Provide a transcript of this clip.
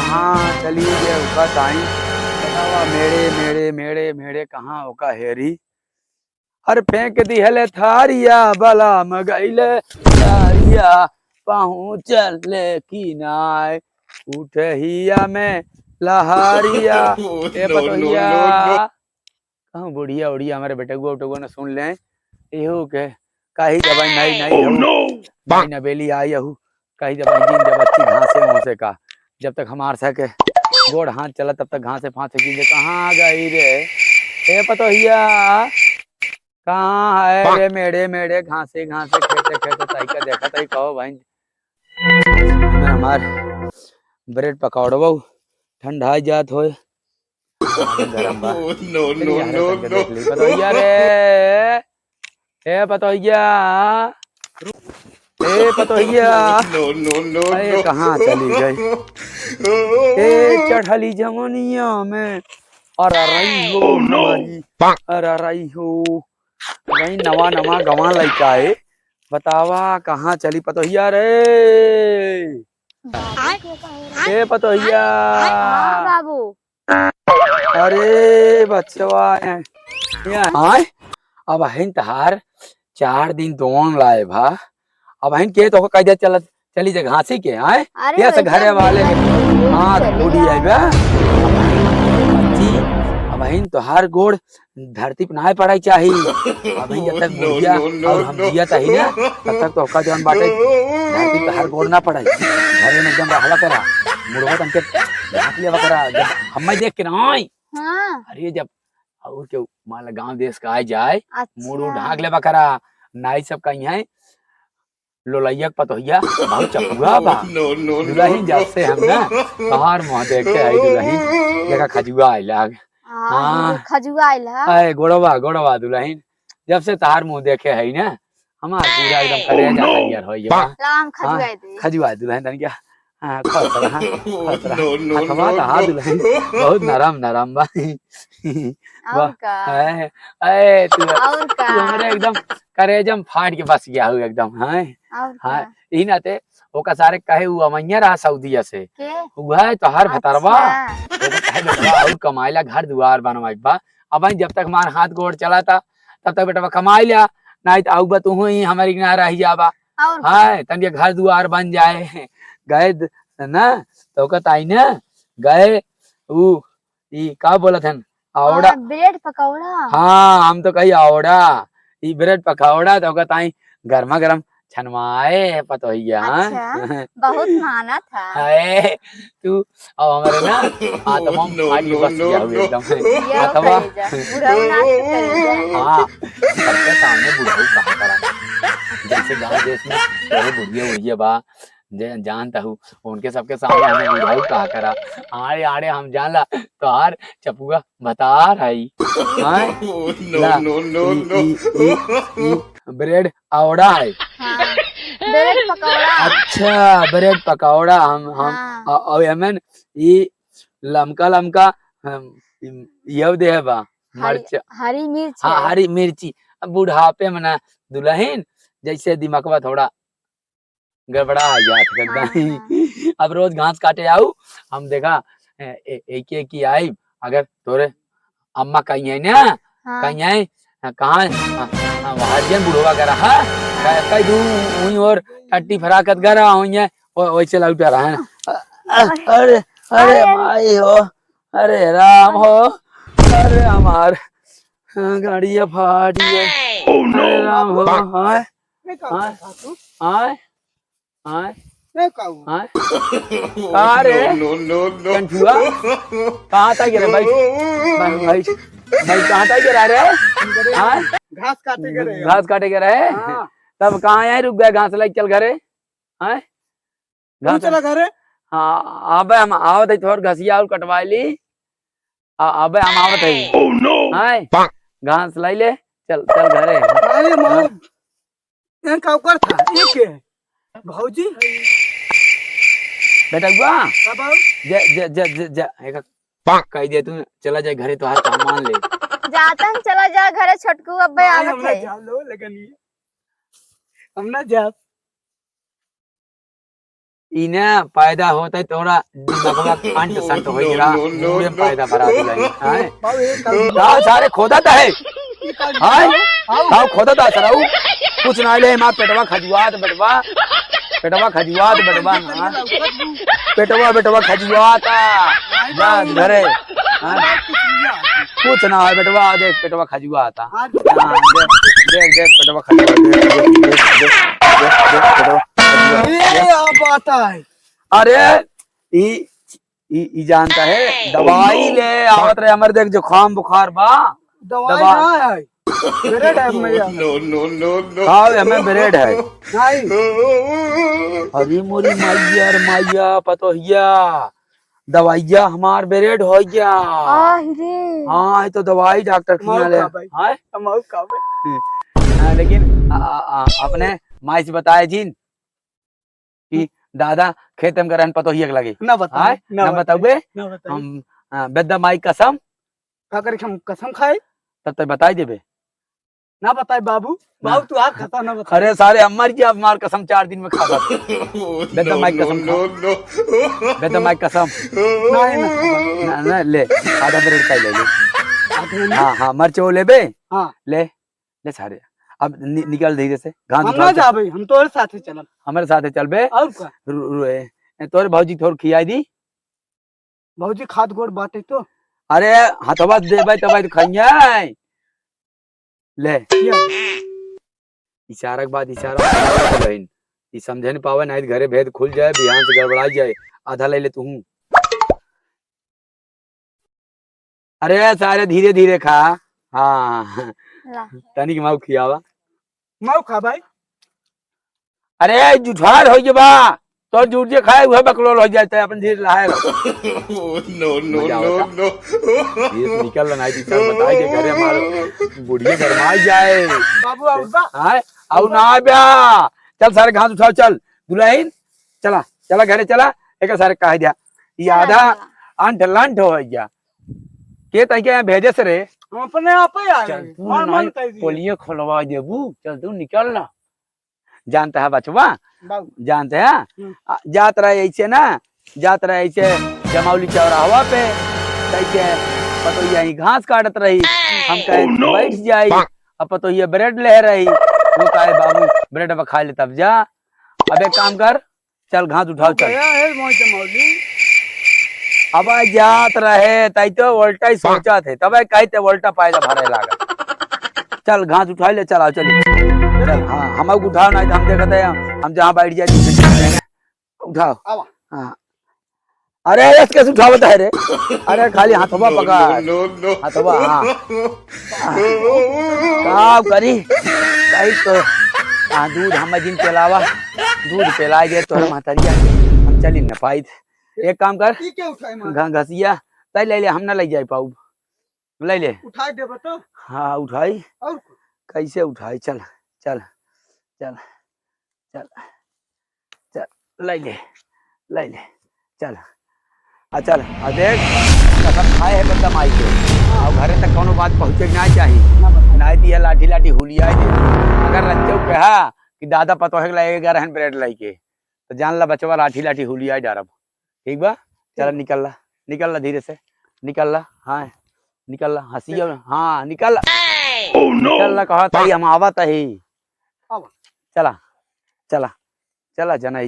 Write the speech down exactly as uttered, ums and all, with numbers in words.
हाँ, चली गए ओका ताई। बतावा, मेड़े, मेड़े, मेड़े, मेड़े, कहाँ ओका हेरी? अरे फेंक दिहले थारिया, बलम गइले थारिया, पहुँचल कि नाय, उठहिया में लहरिया। ए पतोहिया, कहूँ बुढ़िया उढ़िया हमरे बेटउआ उटउआ न सुन लें, एहू के कही जब आई नाई, नाई हऊ, नाई नबेली आई अहू, कही जब आई जिन जब अच्छी घासे ओसे का, जब तक हमार सा के गोड़ हाथ चला तब तक घासे फांसे की जे कहाँ गई रे? ए पतोहिया, कहाँ है रे मेड़े मेड़े घासे घासे खेते खेते ताई का देखा ताई कहो भाई। हमें हमार ब्रेड पकौड़वा ठंडा जात होए। गरम बा। नो, चलिए, नो, हरे नो, तन के नो। देख ली। पतोहिया रे, ए पतोहिया, ए पतोहिया। नो, नो, नो, अरे, नो। कहाँ चली गई? ए चढ़ली जवनिया में, अरे रही हो हमारी, अरे रही हो। वही नवा नवा गवा लइका है, बतावा कहाँ चली पतोहिया रे? ए पतोहिया। हाँ बाबू। अरे बचवा, ए, ए, आय, अब हिन तहार चार दिन दोन लाए भा, अब हिन के तो कह दे चल, चली जे घासी के, आय, अरे ये से वैसे घरे वाले हाथ चली बूढ़ी जाए। आइबा। बच्ची, अब हिन तोहार गोड़ धरती पे नाय पड़ाई चाही। अबही जब तक नो, बुढ़िया नो, नो, और हम नो। जियत ही ना, तब तक तो ओका जौन बाटे, धरती पे हर गोड़ ना पड़ाई। घरे में एकदम रहवा करा, मुड़वा तन के ढाँक लेवा करा। जब हम्मे देख के ना आई, हाँ। अरे जब और केहू मान ला गाँव देश का आ जाए, अच्छा। मुड़ उड़ ढाँक लेवा करा। नाई सब कहीं है, लोलैया के पतोहिया बहुत चपुआ बा। नो, नो, नो, दुलहिन नो। जब से हम ना तोहार मुँह देखे है दुलहिन, देखा खजुआ आइला। हाँ, हाँ। खजुआ आइला। अरे गोड़वा, गोड़वा दुलहिन, जब से तोहार मुँह देखे है ना, हमार पूरा एकदम करेजा हरियर हो गया। ला, हम हाँ, खजुआ दे। खजुआ दुलहिन तन क्या? हाँ, खुश रहा, खुश रहा। नो, नो, हथवा नो, तो हाथ नो। दुलहिन बहुत नरम, नरम बा। और वाह, का? है, ए, तू, और का? तू हमरे एकदम करेजम फाट के बस गया हो एकदम, हैं? और हाँ, का? यही नाते ओका सारे कहे उ अमैया रहा सऊदिया से। के? उहे तोहार भतरवा। अच्छा। ओका कहे बेटवा और कमाइला घर दुआर बनवाई बा। अब जब तक मार हाथ गोड़ चलाता, तब तक बेटवा कमाई ला, नाहीं तो आउबा तू ही हमारी ना रह जाबा। और का? हाँ, तन के घर दुआर बन जाए। गए द-, ना, तो ओका ताई ना, गए उ ई का बोलत हन? आवड़ा। हाँ, ब्रेड पकौड़ा। हाँ, हम तो कही आवड़ा। ई ब्रेड पकौड़ा तो ओका ताई गरमा गरम छनवाए है पतोहिया, हाँ? अच्छा, बहुत मानत है। हाय, तू अब हमरे ना आत्मा में नो, फाट के नो, बस नो, गया हुए नो। एकदम। ये अथवा करेजा, बुढ़ऊ नाच के करेजा। हाँ, सबके सामने बुढ़ऊ कहा करा। जैसे गाँव देश में तोरे बुढ़िया उढ़िया बा, जे जानता हूँ, उनके सबके सामने हमें बुढ़ऊ कहा करा। आड़े, आड़े हम जानला, तोहार चपुआ भतार हई। हाँ? नो, ला, नो, नो, ई, नो। ई, ई, ई ब्रेड आवड़ा है। हाँ, ब्रेड पकौड़ा। अच्छा, ब्रेड पकौड़ा हम, हम, हाँ। अ, अ, एमन ई लमका, लमका, हम, ई, यव देह बा, हरी, मरचा। हरी मिर्च हाँ, है। हरी मिर्ची। अब बुढ़ापे में ना दुलहिन, जैसे दिमकवा थोड़ा गड़बड़ा आ जात है एकदम। हाँ, हाँ। अब रोज घास काटे आऊ, हम देखा, ए, ए, एके एके आई, अगर तोरे अम्मा कहीं है ना, हाँ। कहीं है, हाँ, कहाँ है? हाँ, हाँ, वहाँ जन बुढ़वा करा, हाँ? कह, कह दू, वहीं और टट्टी फराकत करा, वहीं है, वो, वैसे लौटा रहा है। अ-, अ-, अरे। अरे, अरे, अरे। माई हो, अरे राम हो, अरे हमार, हाँ, गाड़िया फाटी है। Oh no! अरे राम हो, हाँ। नहीं का हाँ? हुआ था तू? हाँ? हाँ? नहीं का हुआ? हाँ? का रे? No, no, no, no। कंठुआ? कहाँ तक गिरा भाई? भाई, भाई, भाई, कहाँ तक गिरा रे? हाँ? घास काटे के रहे। घास काटे के रहे? हाँ। तब कहाँ यहाँ रुक गया, घास लेके चल घरे? हाँ? तू घास चला घरे? हाँ, अबे हम आवत है, थोड़ घसिया और कटवा ली। आ, अबे हम आवत है। Oh no! हाँ? घास लाई ले, चल, चल घरे। अरे माँ, हाँ? यहाँ का ओकर था, ये के? भौजी? बेटा हुआ? हाँ बाबू। जा, जा, जा, जा, जा, एक कह दे तू, चला जाए घरे, तोहार काम मान ले। जातन, चला जा घरे, छोटकू अब्बे नहीं, आवत हम ना है। जाओ लो, लगन ये। हम ना जाब। इने पैदा होत ही तोरा दिमगवा अंट संट होइ गया, मुंडे में पैदा भरा दिया है, हैं? बाबू, ये का का सारे खोदत है? ये का हैं? आओ। का खोदत है सराऊ? कुछ ना ले, माँ पेटवा खजुआत बेटवा, पेटवा खजुआत बेटवा, हाँ? पेटवा, पेटवा खजुआता। जा घरे। हाँ? कुछ ना है बेटवा, देख पेटवा खजुआता। हाँ, देख, देख, देख, पेटवा खजुआ, देख, देख, पेटवा खजुआ। ये आप आता है। अरे, ई, ई, ई जानता है, दवाई ले आवत रहे, हमर देख जुकाम बुखार बा। दवाई दवा- ना है, ब्रेड है मेरे। No, no, no, no। का हमें ब्रेड है? नहीं। अरे मोरी मैया रे मैया, पतोहिया, दवाइया हमार ब्रेड हो गया। आह रे। हाँ, ये तो दवाई डॉक्टर मऊ खिया ले। का भाई? हाँ? मऊ का भाई? हाँ, लेकिन आ, आ, आ, अपने माई से बताए जिन कि दादा खेत में गरहन पतोहिया के लगे। ना बताए, हाँ? ना ना बताए, बताउबे? ना बताए। हम, हाँ, बेद्दा माई कसम। का करी हम कसम खाए? तब तक बताई देबे। ना बताए बाबू, बाबू ना। तू आप खाता ना बताए। अरे सारे हम मर गया, हमार कसम चार दिन में खा जाते। बेद्दा माई कसम खा। बेद्दा माई कसम। नहीं, ना खाता। ना, ना, ले, आधा ब्रेड का ले ले। आधा ना? हाँ, हाँ, मरचे वो लेबे? हाँ। ले, ले सारे। अब नि-, निकल धीरे से, घास हम उठा ना के। जाबे, हम तोरे साथे चलब। हमारे साथे चलबे? और का? रु-, रु-, ए, तोरे भौजी थोड़ खियाई दी। भौजी खात गोड़ बाटे तो। अरे, हथवा देबे तबे तो खइहे। ले। किया? इशारा के बाद इशारा बहिन। ई समझे न पावे, नहीं तो घरे भेद खुल जाए, बिहान से गड़बड़ा जाए। आधा ले ले तू। अरे सारे धीरे धीरे खा। हाँ। ला। तनिक माऊ खियावा। माऊ खा भाई। अरे जुठार हो गया बा। तो जुट जे खाए उहे बकलोल हो जाए, तो अपन धीरे लहाए रहो। No, no, मजा आवता। No, no। ये तो निकल ना, नहीं तो बताई दे घरे हमारे बुढ़िया गरमाई जाए। बाबू, आऊ बा? हाँ, आऊ ना बा। चल सारे घास उठाओ, चल। दुल्हन, चला, चला घरे चला। एक सारे कह दिया। ये चला, आधा चला। अंट लंट हो गया। के तई के यहाँ भेजे से रे? हम अपने आप ही आ चल, गए। तू मन, ना मन कह दिए। पोलियो खोलवा देबू। चल, तू निकल ना। जानते हैं बचवा? बाबू। जानते हैं? हम्म। आ, जात रहे ऐसे ना, जात रहे ऐसे जमौली चौराहवा पे, तैसे पतोहिया ही घास काटत रही। हम कहे, Oh, no! बैठ जाई। अब पतोहिया ब्रेड ले रही, वो कहे, "बाबू, ब्रेड अब खा ले तब जा।" अब एक काम कर, चल घास उठाओ, चल। गया है मोह जमौली। अब जात रहे, तई तो उल्टा ही सोचत है, तब कही ते उल्टा पायदा भरे लागा। चल घास उठा ले, चल आओ, चल। चल, हाँ, हम उठाओ, नहीं तो हम देखते हैं, हम जहाँ बैठ जाए, उठाओ। आवा। हाँ। अरे, ऐसे कैसे उठावत है रे? अरे, खाली हथवा पकड़। No, no, no। हथवा, हाँ। का करी? कही तो, हाँ, दूध हम जिन पिलावा, दूध पिलाई दे तोहरे महतरिया, हम चली न पाई। एक काम कर, ई क्या उठाए मार? घ-, घसिया, तै ले ले, हम ना ले जाए पाऊ। ले ले। उठाए देबे तो? हाँ, उठाई। और? कैसे उठाई? चल, चल, चल, चल, चल, ले ले, ले ले, चल। आ चल, आ देख, कसम खाए है बंदा माई के। और घरे तक कौनो बात पहुँचे के ना चाही। ना बताए। ना दिया लाठी लाठी हुलिया दे। अगर रंजो कहा कि दादा पतोहे के लाए गरहन ब्रेड लाइके, तो जान ला बचवा लाठी लाठी हुलिया डारब। ठीक बा? चला ठीक। निकल ला, निकल ला धीरे से, निकल ला, हाँ, निकल ला, हंसिया, हाँ, निकल ला। Oh, no! निकल ला, कहत हई, हम आवत हई। आवा। चला, चला, चला, जना, ई